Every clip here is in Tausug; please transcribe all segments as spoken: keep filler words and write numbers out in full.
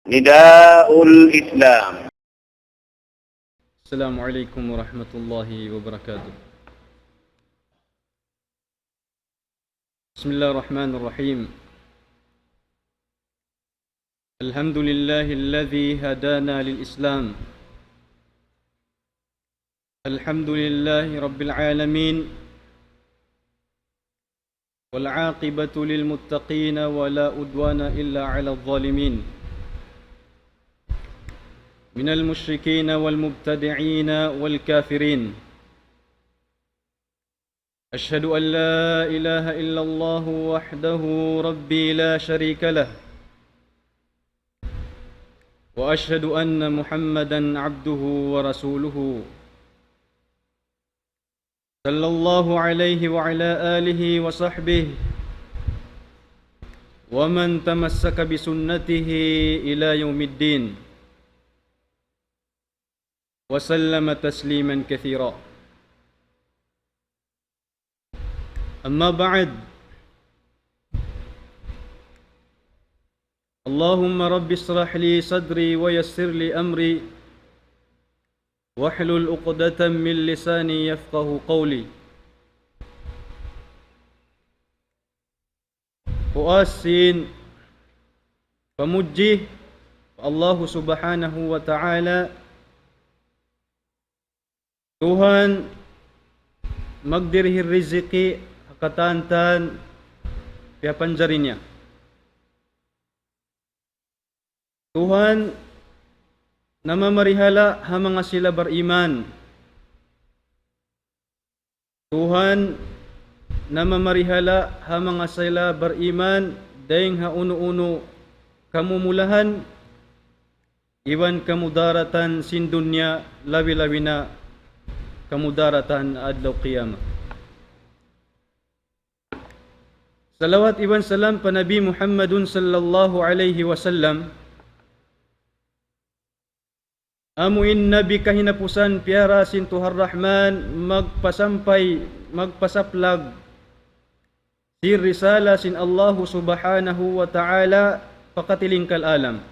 نداء الإسلام. السلام عليكم ورحمة الله وبركاته. بسم الله الرحمن الرحيم. الحمد لله الذي هدانا للإسلام. الحمد لله رب العالمين. والعاقبة للمتقين ولا عدوان إلا على الظالمين. من المشركين والمبتدعين والكافرين. أشهد أن لا إله إلا الله وحده ربي لا شريك له. وأشهد أن محمدا عبده ورسوله. صلى الله عليه وعلى آله وصحبه ومن تمسك بسنته إلى يوم الدين. وسلم تسليما كثيرا. أما بعد، اللهم رب اشرح لي صدري ويسر لي أمري واحلل عقدة من لساني يفقه قولي. Puas sin pamudji pa Allahu Subhanahu wa Ta'ala, Tuhan magdirihil riziki ha katan-katan piyapanjari niya. Tuhan namamarihala ha manga sila bariman. Tuhan namamarihala ha manga sila bariman dayng ha unu-unu kamumulahan iban kamudaratan sin dunya, labi-labi na kamudaratan adlaw qiyamah. Salawat iban salam pa Nabi Muhammadun sallallahu alayhi wasallam. Amu in Nabi kahinapusan piyara sin Tuhan Rahman, magpasampay, magpasaplag sin risala sin Allahu Subhanahu wa Ta'ala pa katilingkal alam.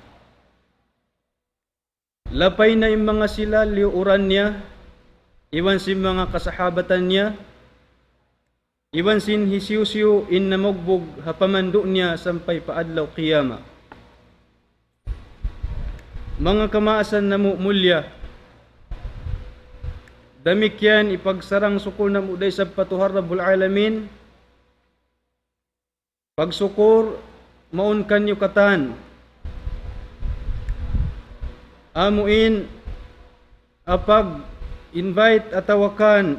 Lapay na in manga sila liyuuran niya, iban sin manga kasahabatan niya, iban sin hisiyu-siyu in namugbug ha pamandu' niya sampay pa adlaw qiyamah. Manga kamaasan namu' mulliya, damikkiyan ipagsarang-sukul namu' da isab pa Tuhan Rabbul Alamin, pagsukur mawn kaniyu katan. Amu in pag-invite atawa kan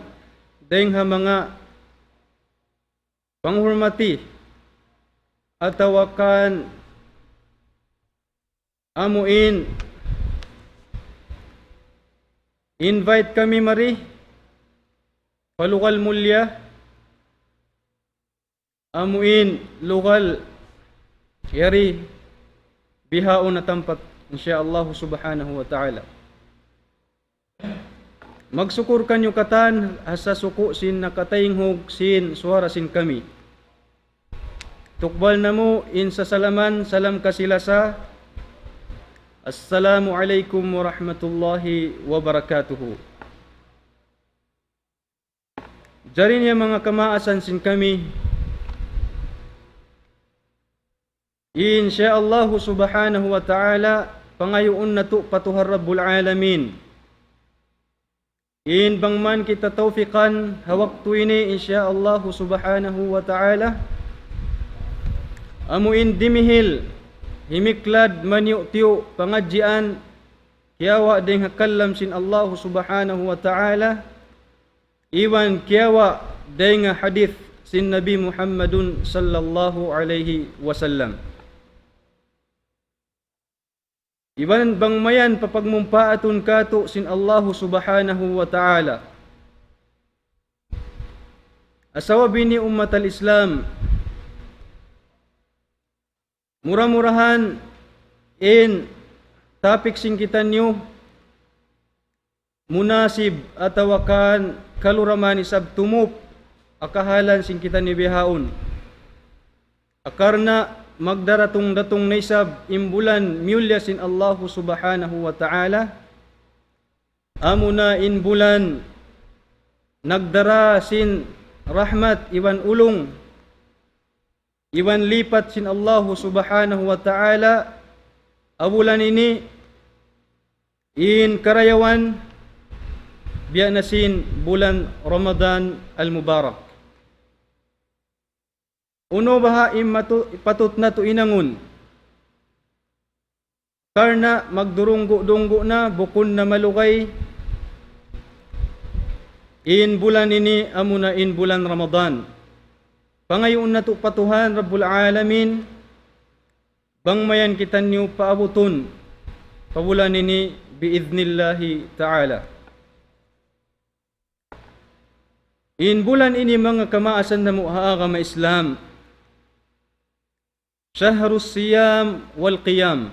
dayng ha manga panghurmati atawa kan amu in invite kami mari pa lugal mulliya, amu in lugal yari bihaun na tampat, insya Allah subhanahu wa ta'ala. Magsukur kaniyu katan ha sasuku' sin nakataynghug sin suwara sin kami. Tukbal namu' in sasalaman, salam kasi-lasa. Assalamu alaykum warahmatullahi wabarakatuh. Jari niya manga kamaasan sin kami, insya Allahu subhanahu wa ta'ala, pangayuun natu' pa Tuhan Rabbul Alamin in bang man kita tawfikan ha waktu ini, insya Allahu subhanahu wa ta'ala, amu in dimihil, himiklad, maniyu'-tiyu', pangadjian, kiyawa' dayng ha kalam sin Allahu subhanahu wa ta'ala, iban kiyawa' dayng ha hadith sin Nabi Muhammadun sallallahu alayhi wasallam. Iban bang mayan papagmumpaatun katu' sin Allahu subhanahu wa ta'ala. Asawab ini ummat al-Islam. Mura-murahan in topic sin kitaniyu munasib atawa kan kaluraman isab tumup ha kahalan sin kitaniyu bihaun. Karna' magdaratung-datung na isab in bulan miyulliya sin Allahu Subhanahu wa Ta'ala, amuna in bulan nagdara sin rahmat iban ulung iban lipat sin Allahu Subhanahu wa Ta'ala ha bulan ini, in karayawan biya' na sin bulan Ramadan al-Mubarak. Unu baha' in matu-, patut natu' hinangun? Karna' magdurunggu'-dunggu' na, bukun na malugay in bulan ini, amuna in bulan Ramadan. Pangayuun natu' pa Tuhan Rabbul Alamin, bang mayan kitaniyu paabutun pa bulan ini bi'idhnillahi ta'ala. In bulan ini manga kamaasan namu' ha agama Islam, شهر الصيام والقيام.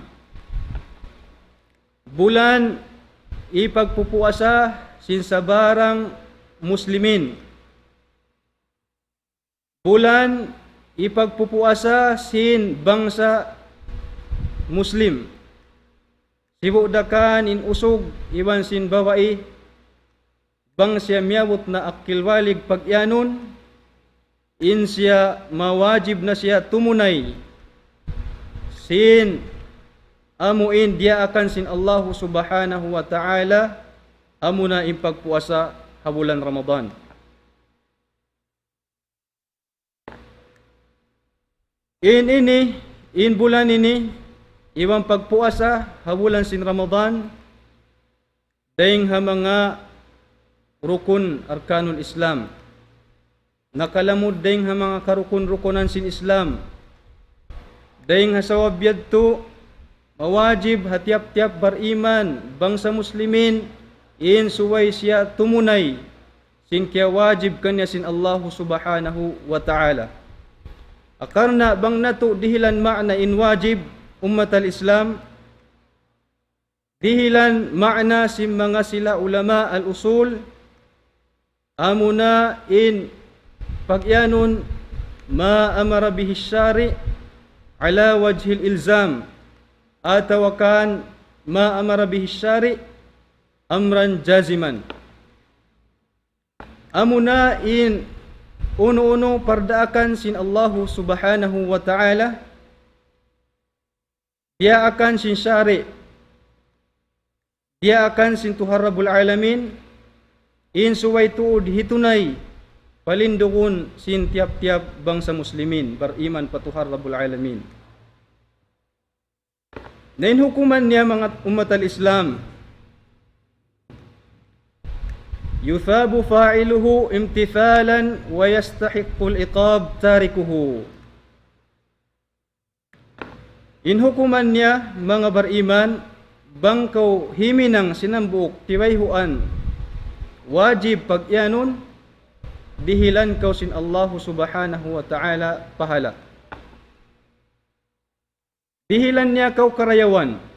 Bulan hipagpupuasa sin sabarang Muslimin. Bulan hipagpupuasa sin bangsa Muslim. Sibu' da kan in usug iban sin babai, bang siya miyabut na akil balig pag-iyanun, in siya mawajib na siya tumunay sin amu in diyaakan sin Allahu Subhanahu wa Ta'ala, amuna in pagpuasa ha bulan Ramadan. In ini, in bulan ini, iban pagpuasa ha bulan sin Ramadan, dayng ha manga rukun arkanul Islam. Nakalamud dayng ha manga karukun-rukunan sin Islam. Dayng ha sabab yadtu, mawajib ha tiyap-tiyap bariman, bangsa Muslimin, in subay siya tumunay sin kiyawajib kaniya sin Allahu Subhanahu wa Ta'ala. Karna' bang natu' dihilan maana in wajib, ummat al-Islam, dihilan maana sin manga sila ulama al-usul, amuna in pag-iyanun ما أمر به الشارع على وجه الإلزام, atawa kan ما أمر به الشارع أمرا جازما. Amuna in unu-unu pardaakan sin Allahu Subhanahu wa Ta'ala, diyaakan sin sari', diyaakan sin Tuhan Rabbul Alamin, in subay tuud hitunay palindugun sin tiyap-tiyap bangsa Muslimin bariman pa Tuhan Rabbul Alamin. Na in hukuman niya, manga ummat al-Islam, يثاب فاعله امتثالا ويستحق العقاب تاركه. In hukuman niya, manga bariman, bang kaw himinang sin hambuuk tibayhuan wajib pag-iyanun, dihilan kaw sin Allahu Subhanahu wa Ta'ala pahala. Dihilan niya kaw karayawan.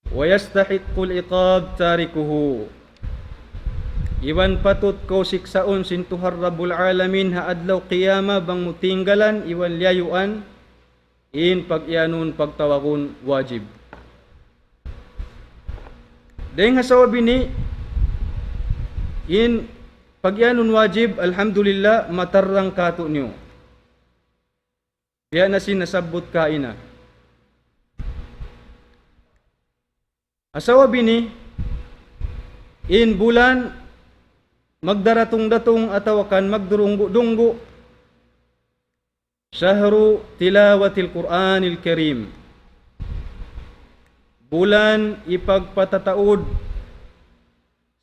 ويستحق العقاب تاركه. Iban patut kaw siksaun sin Tuhan Rabbul Alamin ha adlaw qiyamah bang mu tinggalan iban liyayuan in pag-iyanun, pagtawagun wajib. Dayng ha sabab ini, in pag-iyanun wajib, alhamdulillah, matarrang kātu'niyu. Biya' na sin nasabbut kaina. Ha sabab ini, in bulan magdaratung-datung atawa kan magdurunggu'-dunggu', شهر تلاوة القرآن الكريم. Bulan hipagpatataud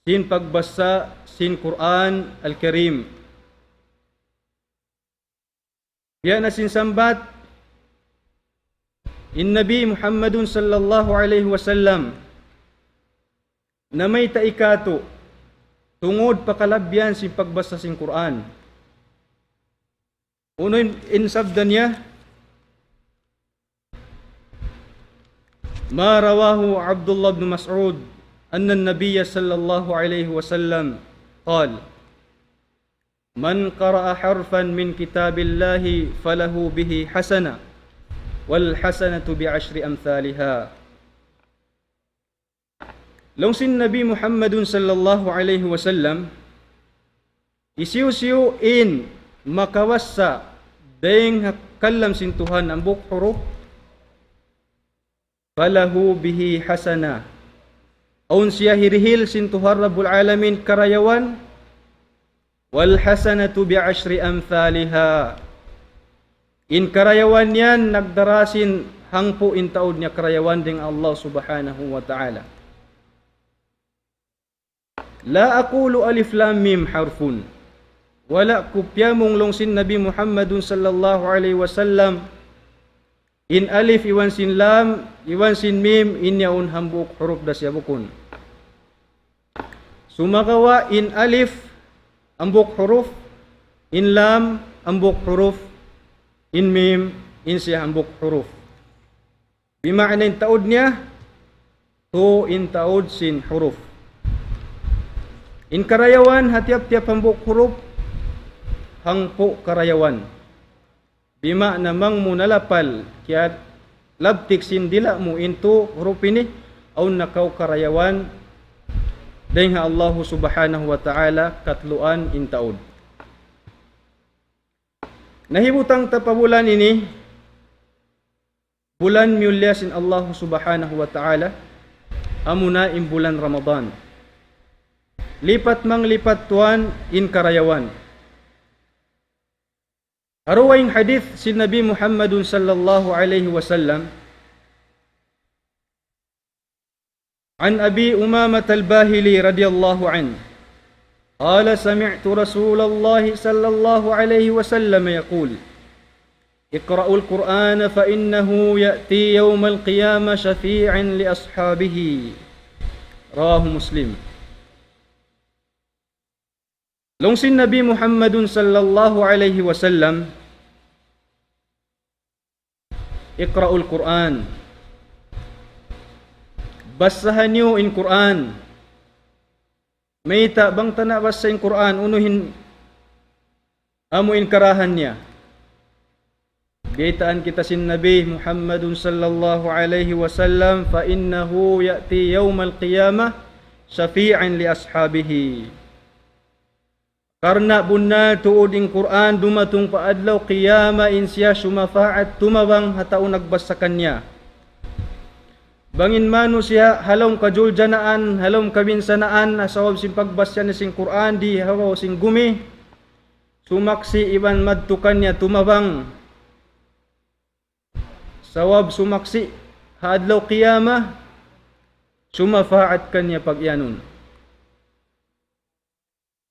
sin pagbasa sin Qur'an Al-Karim. Biya' na sin sambat in Nabi Muhammadun sallallahu alayhi wasallam, namayta' kātu' tungud pa kalabbihan sin pagbasa sin Qur'an. Unu in, in sabda niya, ما رواه عبد الله بن مسعود أن النبي صلى الله عليه وسلم قال. من قرأ حرفا من كتاب الله فله به حسنة، والحسنة بعشر أمثالها. Laung sin Nabi Muhammadun sallallahu alayhi wasallam, hisiyu-siyu in makabassa dayng ha kalam sin Tuhan hambuuk huruf, فله به حسنة. Awn siya hirihil sin Tuhan Rabbul Alamin karayawan, والحسنة بعشر أمثالها. In karayawan yan nagdara sin hangpu' in taud niya karayawan dayng ha Allah Subhanahu wa Ta'ala. لا أقول ألف لام ميم حرف. Wala' ku piyamung laung sin Nabi Muhammadun sallallahu alayhi wasallam, in alif iban sin lam, iban sin mim, in yaun hambuuk huruf da siya, bukun. Sumagawa' in alif hambuuk huruf, in lam hambuuk huruf, in mim, in siya hambuuk huruf. Bima'na in taud niya, tū in taud sin huruf. In karayawan ha tiyap-tiyap hambuuk huruf, hangpu' karayawan. Bima'na bang mu nalapal, kiyalabtik sin dila' mu in tū huruf ini, awn na kaw karayawan dayng ha Allahu Subhanahu wa Ta'ala katluan in taud. Nahibutang ta pa bulan ini, bulan miyulliya sin Allah Subhanahu wa Ta'ala, amuna in bulan Ramadan. Lipat manglipat tuwan in karayawan. Ha dugaing hadith sin Nabi Muhammadun sallallahu alayhi wasallam, عن أبي أمامة الباهلي رضي الله عنه قال: سمعت رسول الله صلى الله عليه وسلم يقول: اقرأوا القرآن فإنه يأتي يوم القيامة شفيعا لأصحابه. رواه مسلم. Laung sin Nabi Muhammadun sallallahu alayhi wasallam, اقرأوا القرآن. Bassaha niyu in Qur'an. Mayta' bang ta nabassa in Qur'an, unu in amu in karayawan niya? Baytaan kita sin Nabi Muhammadun sallallahu alayhi wasallam, فإنه يأتي يوم القيامة شفيعا لأصحابه. Karna' bunnal tuud in Qur'an dumatung pa adlaw qiyamah in siya sumapa'at tumabang ha tau nagbassa kaniya. Bang in manusiya' ha lawm kajuljanaan, ha lawm kabinsanaan, ha sabab sin pagbassa niya sin Qur'an di ha babaw sin gumi, sumaksi' iban madtu kaniya tumabang. Sabab sumaksi' ha adlaw qiyamah, sumapa'at kaniya pag-iyanun.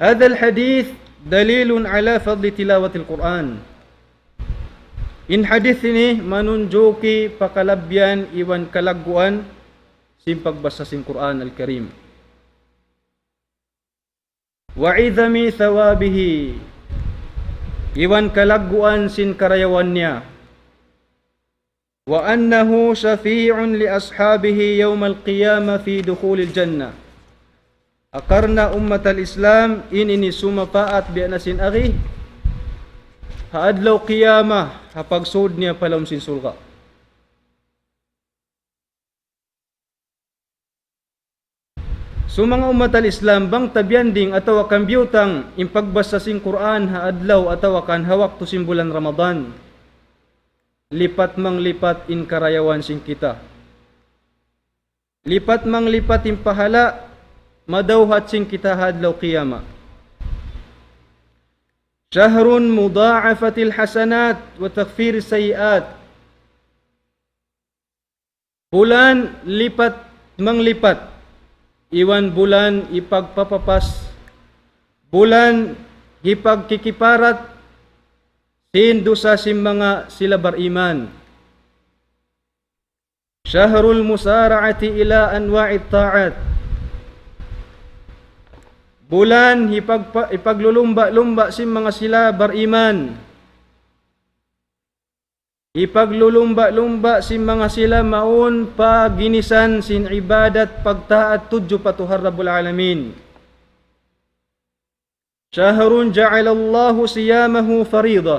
هذا الحديث دليل على فضل تلاوة القرآن. In hadith ini manunjuki pa kalabbihan iban kalagguan sin pagbassa sin Qur'an Al-Karim. وعظم ثوابه. Iban kalagguan sin karayawan niya. وأنه شفيع لأصحابه يوم القيامة في دخول الجنة. Karna' ummat al-Islam, in ini sumapa'at biya' na sin agi ha adlaw qiyamah, ha pagsud niya pa lawm sin surga'. So, manga ummat al-Islam, bang ta biyanding atawa kan biyutang in pagbassa sin Qur'an ha adlaw atawa kan ha waktu sin bulan Ramadan, lipat manglipat in karayawan sin kita. Lipat manglipat in pahala' madawhat sin kita ha adlaw qiyamah. شهر مضاعفة الحسنات وتكفير السيئات. Bulan lipat manglipat, iban bulan hipagpapapas, bulan hipagkikiparat sin dusa sin manga sila bariman. شهر المسارعة إلى أنواع الطاعات. Bulan hipagpa-, hipaglulumba-lumba sin manga sila bariman. Hipaglulumba-lumba sin manga sila mawn pa ginisan sin ibadat pagtaat tudju pa Tuhan Rabbul Alamin. شهر جعل الله صيامه فريضة.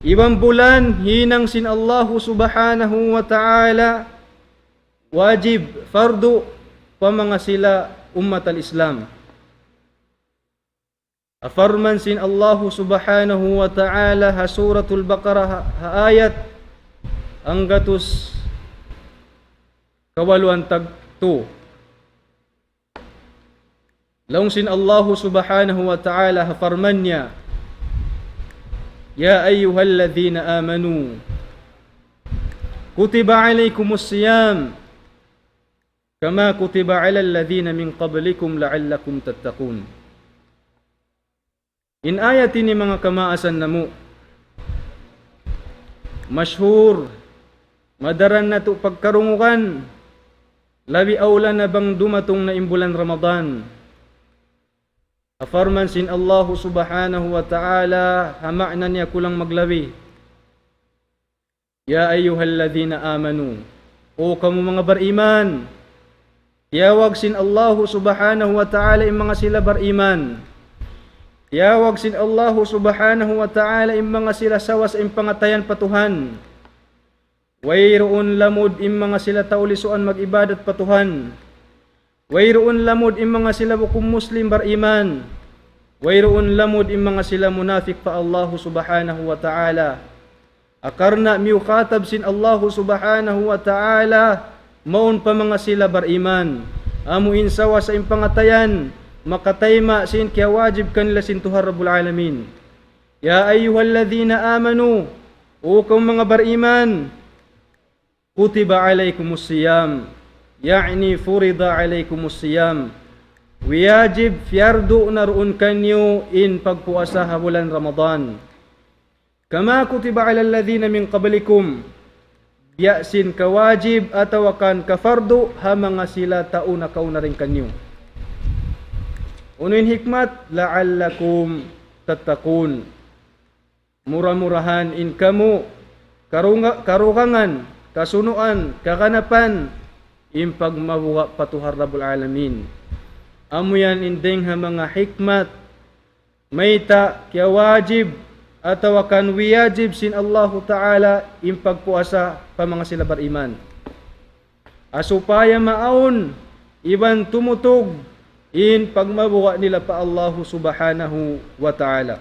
Iban bulan hinang sin Allahu Subhanahu wa Ta'ala wajib, fardu, pa manga sila ummat al-Islam. Parman sin Allahu Subhanahu wa Ta'ala ha Suratul Baqarah ha, ha ayat hanggatus kawaluan tagtu. Laung sin Allahu Subhanahu wa Ta'ala ha parman niya, يا أيها الذين آمنوا كتب عليكم الصيام كما كتب على الذين من قبلكم لعلكم تتقون. In ayat ini manga kamaasan namu', mashhur, madaran natu' pagkarungugan, labi awla na bang dumatung na in bulan Ramadan. Parman sin Allahu Subhanahu wa Ta'ala, ha maana niya kulang maglabi, يا أيها الذين آمنوا, O kamu manga bariman. Tiyawag sin Allahu Subhanahu wa Ta'ala in manga sila bariman. Tiyawag sin Allahu Subhanahu wa Ta'ala in manga sila sawas in pangatayan pa Tuhan. Wayruun lamud in manga sila tau lisuan mag-ibadat pa Tuhan. Wayruun lamud in manga sila bukun Muslim bariman. Wayruun lamud in manga sila munafik pa Allahu Subhanahu wa Ta'ala. Karna' miyukhatab sin Allahu Subhanahu wa Ta'ala mawn pa manga sila bariman. Amu in sawas in pangatayan makatayma' sin kiyawajib kanila sin Tuhan Rabbul Alamin. يا أيها الذين آمنوا, O kamu manga bariman, كتب عليكم الصيام، يعني فرض عليكم الصيام. Wiyajib, piyardu na duun kaniyu in pagpuasa ha bulan Ramadan. كما كتب على الذين من قبلكم. Biya' sin kawajib atawa kan kafardu ha manga sila tau nakauna dayn kaniyu. Unu in hikmat? لعلكم تتقون. Mura-murahan in kamu karunga-, karugangan, kasunuan, kaganapan, in pagmabuga' pa Tuhan Rabbul Alamin. Amu yan in dayng ha manga hikmat, mayta' kiyawajib atawa kan wiyajib sin Allahu Ta'ala in pagpuasa pa manga sila bariman. Ha supaya maawn iban tumutug in pagmabuga' nila pa Allahu Subhanahu wa Ta'ala.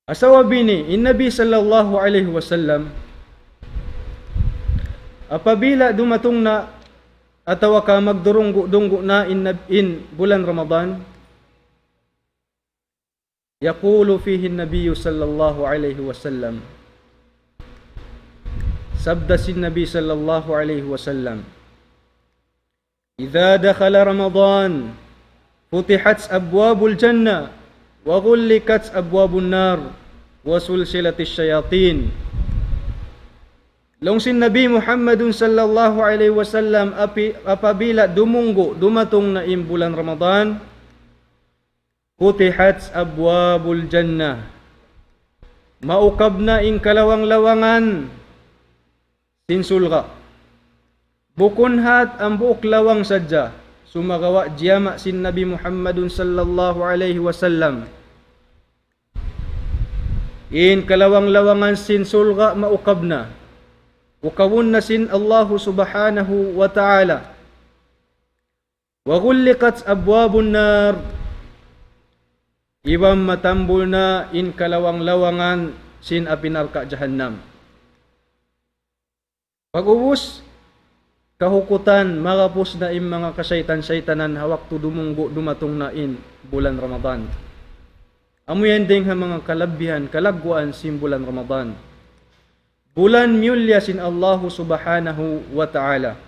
Sabab ini, in Nabi sallallahu alayhi wasallam, apabila dumatung na atawa ka magdurunggu'-dunggu' na in nab-, in bulan Ramadan, يقول فيه النبي صلى الله عليه وسلم. Sabda sin Nabi sallallahu alayhi wasallam, إذا دخل رمضان فتحت أبواب الجنة وغلقت أبواب النار وسلسلت الشياطين. Laung sin Nabi Muhammadun sallallahu alayhi wasallam, api-, apabila dumunggu', dumatung na in bulan Ramadan, فتحت أبواب الجنة. Maukab na in kalawang-lawangan sin surga'. Bukun hat hambuuk lawang sadja, sumagawa' jiyama' sin Nabi Muhammadun sallallahu alayhi wasallam. In kalawang-lawangan sin surga' maukab na. Ukabun na sin Allahu Subhanahu wa Ta'ala. وغلقت أبواب النار. Iban matambul na in kalawang-lawangan sin api narka' jahannam. Pag'ubus, kahukutan, magapus na in manga kasaytan-saytanan ha waktu dumunggu', dumatung na in bulan Ramadan. Amu yan dayng ha manga kalabihan, kalagguan sin bulan Ramadan. Bulan miyulliya sin Allahu Subhanahu wa Ta'ala.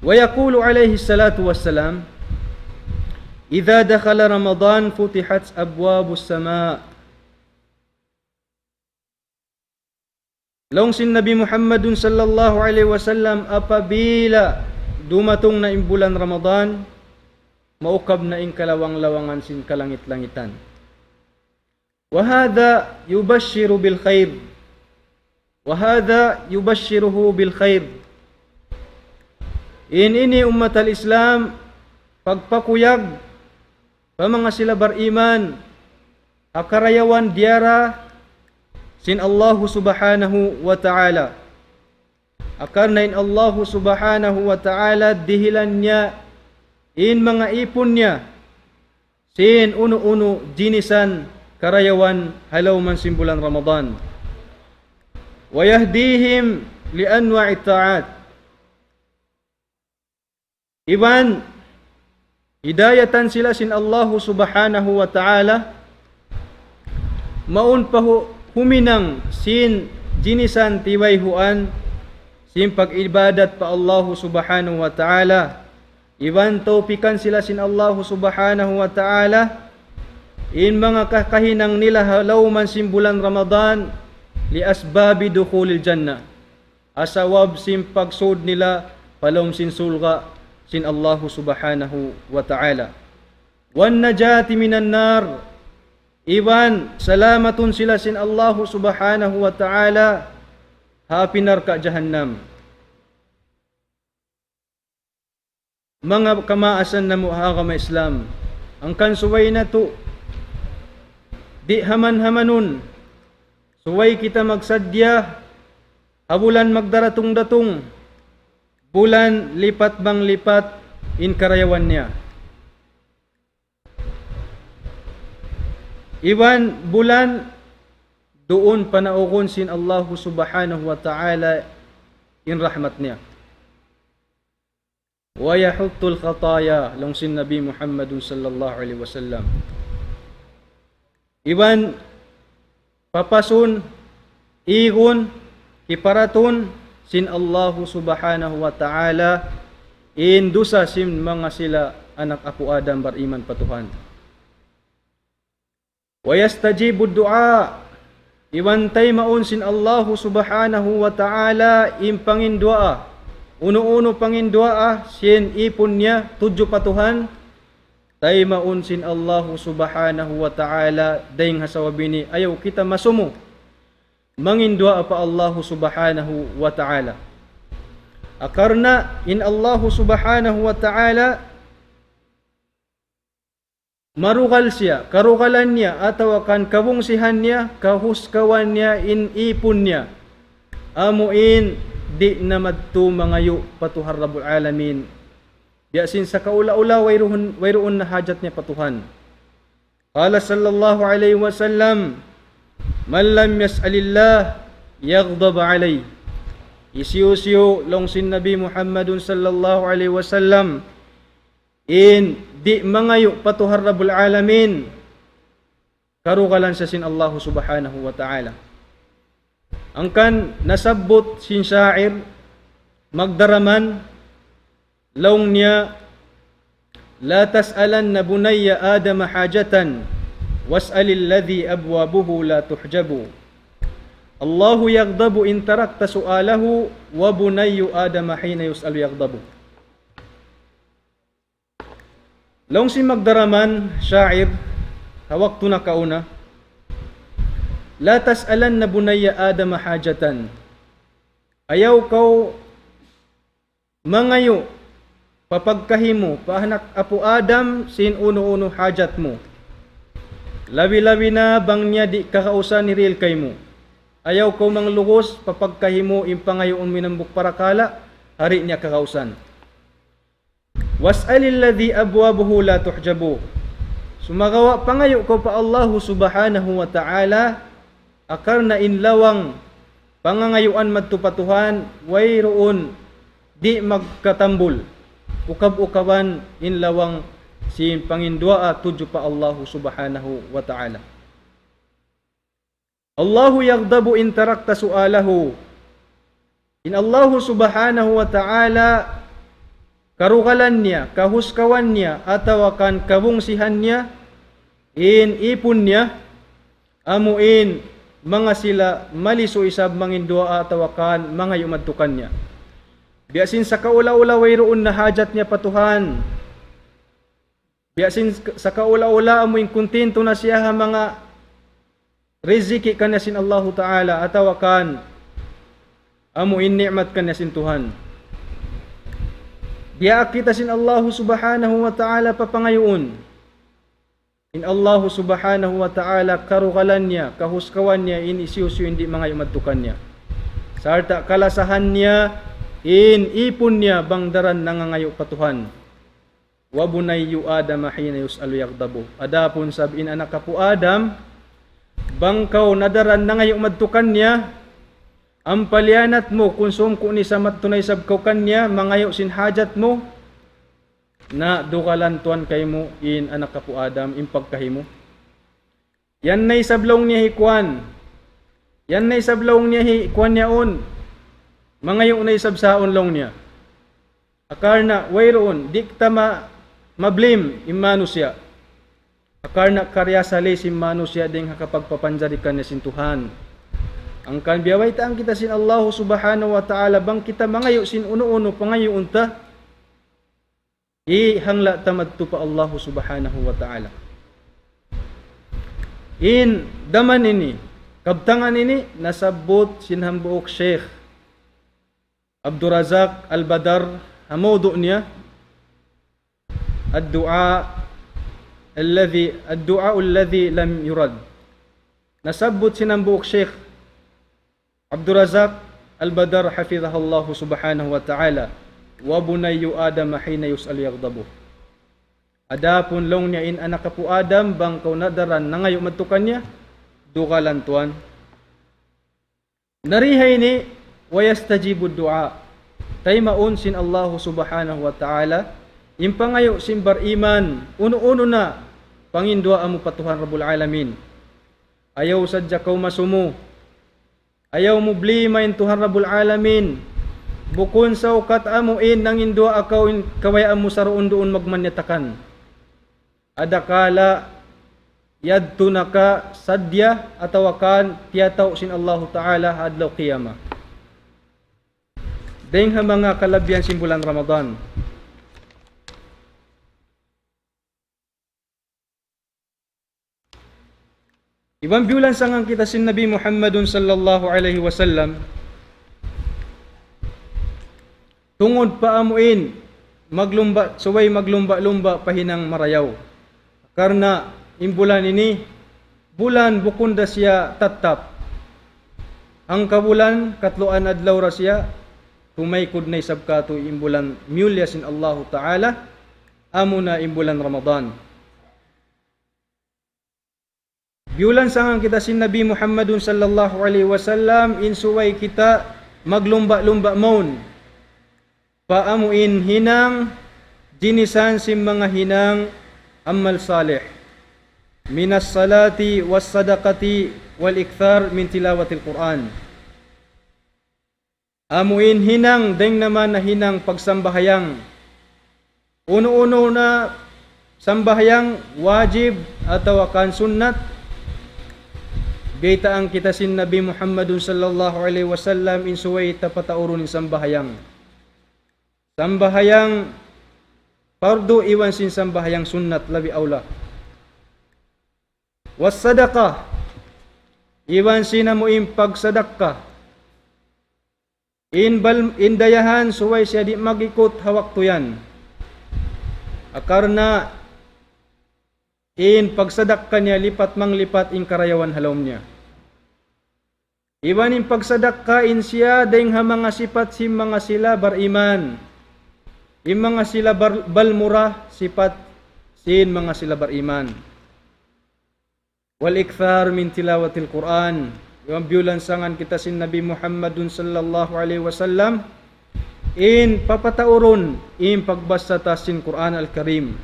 ويقول عليه الصلاة والسلام: إذا دخل رمضان فتحت أبواب السماء. Laung sin Nabi Muhammadun sallallahu alayhi wasallam, apabila dumatung na in bulan Ramadan, maukab na in kalawang-lawangan sin kalangit-langitan. وهذا يبشر بالخير. وهذا يبشره بالخير. In ini ummat al-Islam, pagpakuyag pa manga sila bariman, ha karayawan diyara sin Allahu Subhanahu wa Ta'ala. Hangkan in Allahu Subhanahu wa Ta'ala dihilan niya in manga ipun niya sin unu-unu jinisan karayawan ha lawm sin bulan Ramadan. ويهديهم لأنواع الطاعات. Iban hidayatan sila sin Allahu Subhanahu wa Ta'ala, mawn pa hu-, huminang sin jinisan tiwayhuan sin pag-ibadat pa Allahu Subhanahu wa Ta'ala. Iban tawpikan sila sin Allahu Subhanahu wa Ta'ala, in manga kakahinang nila ha lawm sin bulan Ramadan, لأسباب دخول الجنة. Ha sabab sin pagsud nila pa lawm sin surga' sin Allahu Subhanahu wa Ta'ala. والنجاة من النار. Iban salamatun sila sin Allahu Subhanahu wa Ta'ala ha api narka' jahannam. Manga kamaasan namu' ha agama Islam, hangkan subay natu' di' haman-hamanun, subay kita magsadja ha bulan magdaratung-datung, bulan lipat bang lipat in karayawan niya. Iban bulan duun panaugun sin Allahu Subhanahu wa Ta'ala in rahmat niya. ويحط الخطايا, laung sin Nabi Muhammadun sallallahu alayhi wasallam. Iban papasun, igun, kiparatun sin Allahu Subhanahu wa Ta'ala in dusa sin manga sila anak apu' Adam bariman pa Tuhan. ويستجيب الدعاء. Iban taymaun sin Allahu Subhanahu wa Ta'ala in panginduwaa. Unu-unu panginduwaa sin ipun niya tudju pa Tuhan, taymaun sin Allahu Subhanahu wa Ta'ala dayng ha sabab ini ayaw kita masumu manginduwaa pa Allahu Subhanahu wa Ta'ala. Karna' in Allahu Subhanahu wa Ta'ala marugal siya, karugalan niya, atawa kan kabungsihan niya, kahuskawan niya in ipun niya. Amu in di' na madtu mangayu' pa Tuhan Rabbul Alamin. Biya' sin sakaula-ula wayruun, wayruun na hajat niya pa Tuhan. قال صلى الله عليه وسلم: من لم يسأل الله يغضب عليه. Hisiyu-siyu, laung sin Nabi Muhammadun sallallahu alayhi wasallam, in di' mangayu' pa Tuhan Rabbul Alamin, karugalan siya sin Allahu Subhanahu wa Ta'ala. Hangkan nasabbut sin sha'ir, magdaraman, laung niya, لا تسألن بني آدم حاجة واسأل الذي أبوابه لا تحجب. الله يغضب إن تركت سؤاله وبني آدم حين يسأل يغضب. Laung sin magdaraman, sha'ir, ha waktu nakauna, لا تسألن بني آدم حاجة. Ayaw kaw mangayu' pa pagkahi mu, pa anak apu' Adam, sin unu-unu hajat mu. Labi-labi na bang niya di' kakausan hirihil kaymu. Ayaw kaw manglugus pa pagkahi mu in pangayuun mu in hambuuk parakala', di' niya kakausan. واسأل الذي أبوابه لا تحجب. Sumagawa' pangayu' kaw pa Allahu Subhanahu wa Ta'ala, karna' in lawang pangangayuan madtu pa Tuhan, wayruun di' magkatambul, ukab-ukaban in lawang sin panginduwaa tudju pa Allahu Subhanahu wa Ta'ala. الله يغضب إن تركت سؤاله. In Allahu Subhanahu wa Ta'ala, karugalan niya, kahuskawan niya, atawa kan kabungsihan niya, in ipun niya, amu in manga sila malisu isab manginduwaa atawa kan mangayu' madtu kaniya. Biya' sin sakaula-ula wayruun na hajat niya pa Tuhan. Biya' sin sk-, sakaula-ula amu in kuntintu na siya ha manga riziki kaniya sin Allahu Ta'ala, atawa kan amu in ni'mat kaniya sin Tuhan. Diyaak kita sin Allahu Subhanahu wa Ta'ala pa pangayuun. In Allahu Subhanahu wa Ta'ala karugalan niya, kahuskawan niya, in hisiyu-siyu in di' mangayu' madtu kaniya. Sarta' kalasahan niya, in ipun niya bang daran nangangayu' pa Tuhan. وبني آدم حين يسأل يغضب. Adapun sab in anak apu' Adam, bang kaw nadaran nangayu' madtu kaniya, ampa liyanat mu, kunsum ku ni sa madtu na isab kaw kaniya, mangayu' sin hajat mu, na dugalan tuwan kaymu in anak apu' Adam, in pagkahi mu. Yan na isab laung niya hi kuwan. Yan na isab laung niya hi kuwan yaun. Mangayu' na isab saun laung niya. Karna' wayruun, di' kita ma-, ma-blame in manusiya'. Karna' karya sali sin manusiya' dayn ha kapagpapanjari kaniya sin Tuhan. Hangkan biyabaytaan kita sin Allahu Subhanahu wa Ta'ala, bang kita mangayu' sin unu-unu pangayuun ta, ihangla' ta madtu pa Allahu Subhanahu wa Ta'ala. In daman ini, kabtangan ini, nasabbut sin hambuuk Sheikh Abdul Razak Al-Badar, ha mawdu' niya, الدعاء الذي، الدعاء الذي لم يرد. Nasabbut sin hambuuk Sheikh Abdul Razak Al-Badar hafidhahullahu subhanahu wa ta'ala, وبني آدم حين يسأل يغضب. Adapun laung niya in anak apu' Adam, bang kaw nadaran nangayu' madtu kaniya, dugalan tuwan. Na di ha ini, ويستجيب الدعاء. Taymaun sin Allahu subhanahu wa ta'ala in pangayu' sin bariman, unu-unu na panginduwaa mu pa Tuhan Rabbul Alamin. Ayaw sadja kaw masumu. Ayaw mu blame in Tuhan Rabbul Alamin. Bukun saukat amu in nanginduwaa kaw in kabayaan mu saruun-duun magmanyatakan. Adakala yadtu na ka sadja atawa kan tiyatau sin Allahu Ta'ala ha adlaw qiyamah. Dayng ha manga kalabihan sin bulan Ramadan. Iban biyulansangan kita sin Nabi Muhammadun sallallahu alayhi wasallam, tungud pa amu in maglumba, subay maglumba-lumba pa hinang marayaw. Karna' in bulan ini, bulan bukun da siya tattap. Hangka bulan, katluan adlaw ra siya, tumaykud na isab katu' in bulan miyulliya sin Allahu Ta'ala, amu na in bulan Ramadan. Biyulansangan kita sin Nabi Muhammadun sallallahu alayhi wasallam, in subay kita maglumba-lumba mawn pa amu in hinang jinisan sin manga hinang amal salih. من الصلاة والصدقة والإكثار من تلاوة القرآن. Amu in hinang, dayng naman na hinang pagsambahayang. Unu-unu na sambahayang wajib atawa kan sunnat, biyaytaan kita sin Nabi Muhammadun sallallahu alayhi wasallam in subay ta pataurun in sambahayang. Sambahayang pardu iban sin sambahayang sunnat labi awla. والصدقة, iban sin amu in pagsadakka. In bal-, in dayahan subay siya di' mag-ikut ha waktu yan. Karna' in pagsadakka niya lipat manglipat in karayawan ha lawm niya. Iban in pagsadakka in siya dayng ha manga sipat sin manga sila bariman. In manga sila bar-, balmura sipat sin manga sila bariman. والإكثار من تلاوة القرآن. Iban biyulansangan kita sin Nabi Muhammadun sallallahu alayhi wasallam, in papataurun in pagbasa ta sin Qur'an Al-Karim.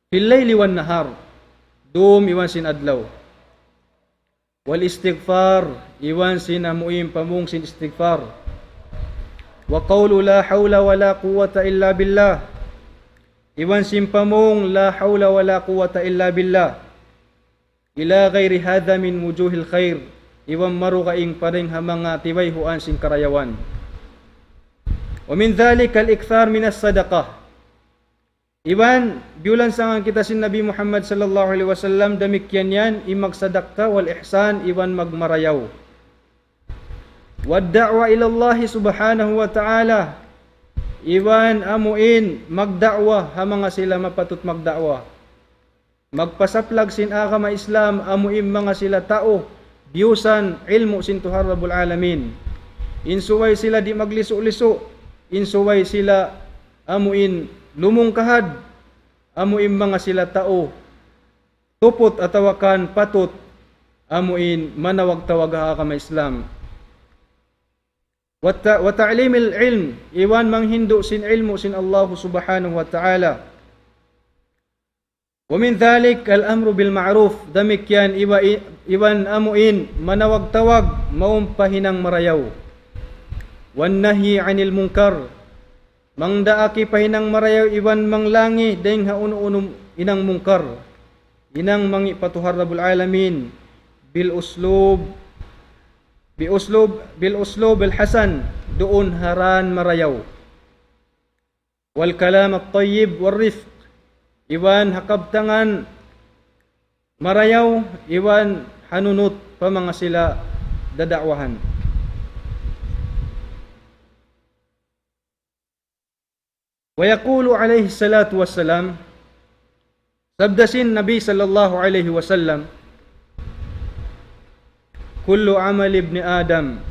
في الليل والنهار. Dum iban sin adlaw. والاستغفار, iban sin amu in pamung sin istighfar. وقول لا حول ولا قوة إلا بالله. Iban sin pamung لا حول ولا قوة إلا بالله. إلى غير هذا من وجوه الخير. Iban marugaing pa dayng ha manga tibayhuan sin karayawan. ومن ذلك الإكثار من الصدقة. Iban biyulansangan kita sin Nabi Muhammad sallallahu alayhi wasallam damikkiyan yan, in magsadakka, والإحسان, iban magmarayaw. والدعوة إلى الله سبحانه وتعالى. iban amuin magda'wa ha manga sila mapatut magda'wa. Magpasaplag sin agama Islam amuin manga sila tau biyusan ilmu' sin Tuhan Rabbul Alamin. In subay sila di' maglisu'-lisu', in subay sila amuin lumungkahad, amuin manga sila tau tuput atawa kan patut amuin manawag-tawag ha agama Islam. Wa ta-, wa ta'limil ilm, iban manghindu' sin ilmu' sin Allahu Subhanahu wa Ta'ala. Wa min dhalik al-amru bil ma'ruf, damikkiyan iba-, iban amuin manawag-tawag mawn pa hinang marayaw. Wan nahyi anil munkar, mangdaak pa hinang marayaw iban manglangi dayn ha unu-unu hinang munkar. Hinang mangi' pa Tuhan Rabbul Alamin bil uslub, bi uslub, bil uslub al hasan, duun ha dan marayaw. Wal kalam at-tayyib war rifq, iban ha kabtangan marayaw, iban hanunut pa manga sila dada'wahan. Wa yaqulu alayhi salatu wassalam, sabda sin Nabi sallallahu alayhi wasallam, kullu amal ibni Adam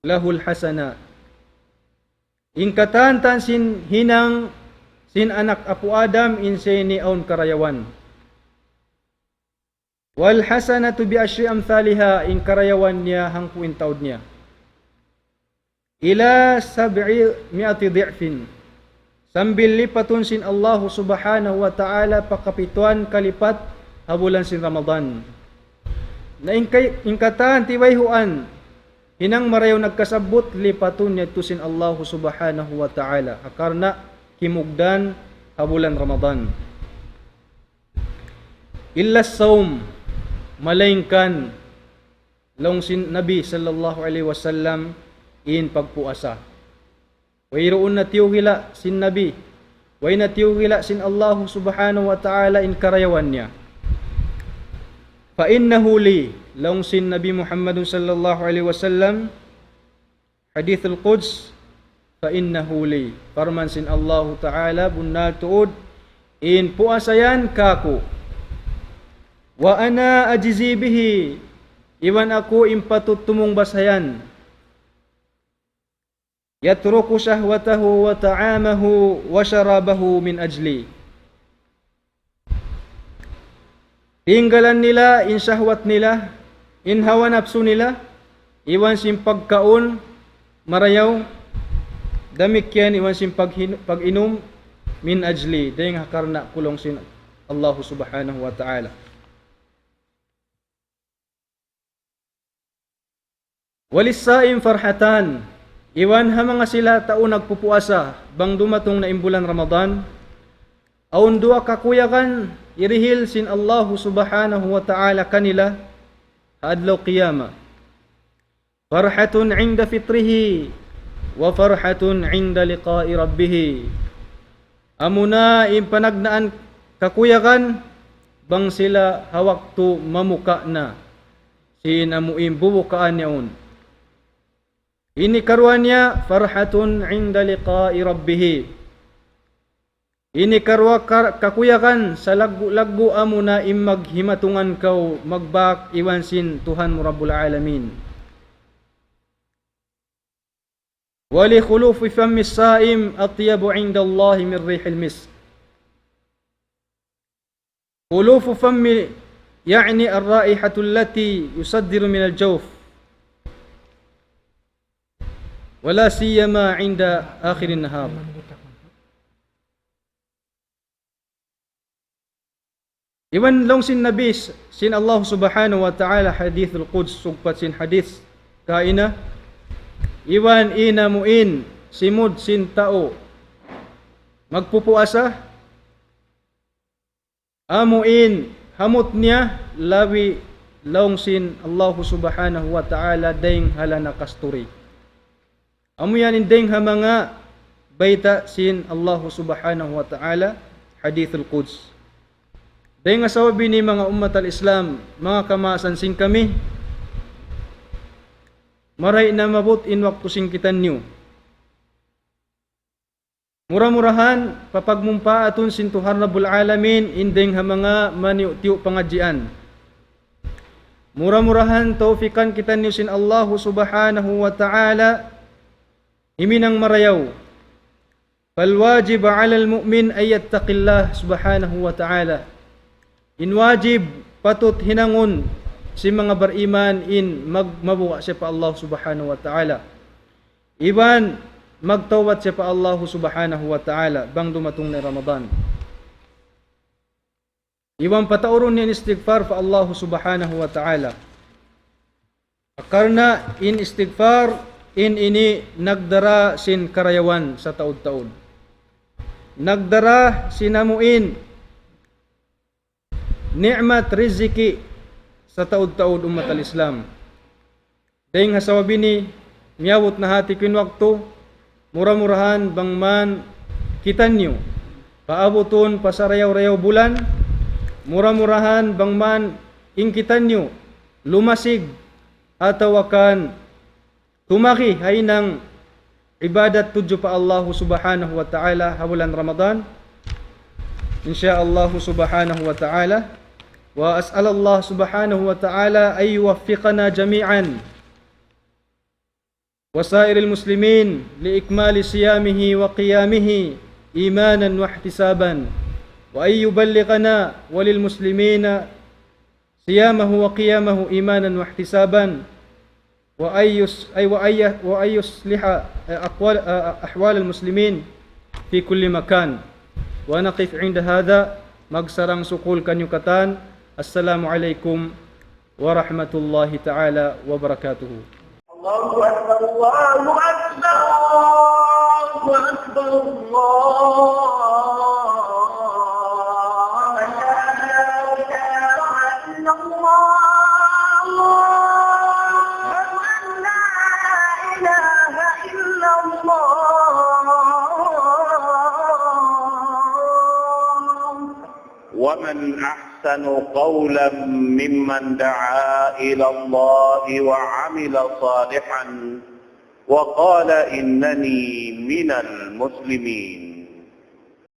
lahul hasanat. In katan-katan sin hinang sin anak apu' Adam in siya ini awn karayawan. Wal hasanatu bi ashri amthaliha, in karayawan niya hangpu' in taud niya. Ila sab'i mi'ati di'fin. Sambil lipatun sin Allahu Subhanahu wa Ta'ala pa kapituan kalipat ha bulan sin Ramadan. Na in kay-, in katan tiwayhuan, hinang marayaw nagkasabbut, lipatun niya tu sin Allahu Subhanahu wa Ta'ala. Ha karna' kimugdan ha bulan Ramadan. Illa sawm, malaingkan laung sin Nabi sallallahu alayhi wasallam in pagpuasa. Wayruun na tiyuhila' sin Nabi, way na tiyuhila' sin Allahu Subhanahu wa Ta'ala in karayawan niya. Fa innahu li, laung sin Nabi Muhammadun sallallahu alayhi wasallam, Hadithul Quds, fa innahu li. Parman sin Allahu Ta'ala, bunnal tuud in puasa yan kāku'. Wa ana ajzi bihi, iban aku in patut tumungbas ha yan. Yatruku shahwatahu wa ta'amahu wa sharabahu min ajli. Tinggalan nila in shahwat nila, in hawa napsu nila, iban sin pagkaun marayaw, damikkiyan iban sin paghin-, pag-inum, min ajli, dayn ha karna' ku laung sin Allahu Subhanahu wa Ta'ala. Walis-sa'im farhatan, iban ha manga sila tau nagpupuasa, bang dumatung na in bulan Ramadan, awn duwa kakuyagan hirihil sin Allahu Subhanahu wa Ta'ala kanila ha adlaw qiyamah. Farhatun inda fitrihi, wa farhatun inda liqa'i rabbihi. Amuna in panagnaan kakuyagan, bang sila ha waktu mamuka' na sin amu in bubukaan yaun. Ini karuwa niya, farhatun inda liqa'i rabbihi. Ini karuwa ka-, kakuyagan salaggu'-laggu' amuna in maghimatungan kaw magbak iban sin Tuhan mu Rabbul Alamin. Wa li khulufi fammi sa'im atyabu indallahi min rihil misk. Khulufu fammi, ya'ni ar-raihatu allati yusaddiru minal jawf. Wa la siyama inda akhirin nahar. Iban laung sin Nabi s-, sin Allah Subhanahu wa Ta'ala Hadithul Quds, sugpat sin hadith kaina. Iban in amu in simud sin tau magpupuasa, amu in hamut niya labi laung sin Allah Subhanahu wa Ta'ala dayn ha lana kasturi. Amu yan in dayn ha manga bayta' sin Allah Subhanahu wa Ta'ala, Hadithul Quds. Dayn ha sabab ini manga ummat al-Islam, manga kamaasan sin kami, maray na maabut in waktu sin kitaniyu. Mura-murahan, papagmumpaatun sin Tuhan Rabbul Alamin, in dayng ha manga maniyu'-tiyu' pangadjian. Mura-murahan, tawfikan kitaniyu sin Allahu Subhanahu wa Ta'ala, himinang marayaw. فالواجب على المؤمن أن يتقي الله سبحانه وتعالى. In wajib patut hinangun sin manga bariman in mag-, mabuga' siya pa Allah Subhanahu wa Ta'ala. Iban magtawbat siya pa Allah Subhanahu wa Ta'ala bang dumatung na in Ramadan. Iban pataurun niya in istighfar pa Allah Subhanahu wa Ta'ala. Karna' in istighfar, in ini nagdara sin karayawan sataud-taud. Nagdara sin amu in ni'mat riziki sataud-taud, ummat al-Islam. Dayng ha sabab ini, miyabut na hati ku in waktu, mura-murahan bang man kitaniyu paabutun pa sarayaw-rayaw bulan, mura-murahan bang man in kitaniyu lumasig atawa kan tumagi ha hinang ibadat tudju pa Allahu Subhanahu wa Ta'ala ha bulan Ramadan. In sha Allahu Subhanahu wa Ta'ala. وأسأل الله سبحانه وتعالى أن يوفقنا جميعا وسائر المسلمين لإكمال صيامه وقيامه إيمانا واحتسابا، وأن يبلغنا وللمسلمين صيامه وقيامه إيمانا واحتسابا، وأن يص-، أي، وأن ي-، وأن يصلح أقوال، أحوال المسلمين في كل مكان. ونقف عند هذا. Magsarang-sukul kaniyu katan. السلام عليكم ورحمة الله تعالى وبركاته. الله أكبر، الله أكبر، الله أكبر، الله أكبر. لا إله إلا الله. أشهد أن لا إله إلا الله. ومن أحسن قولا ممن دعا إلى الله وعمل صالحا وقال إنني من المسلمين.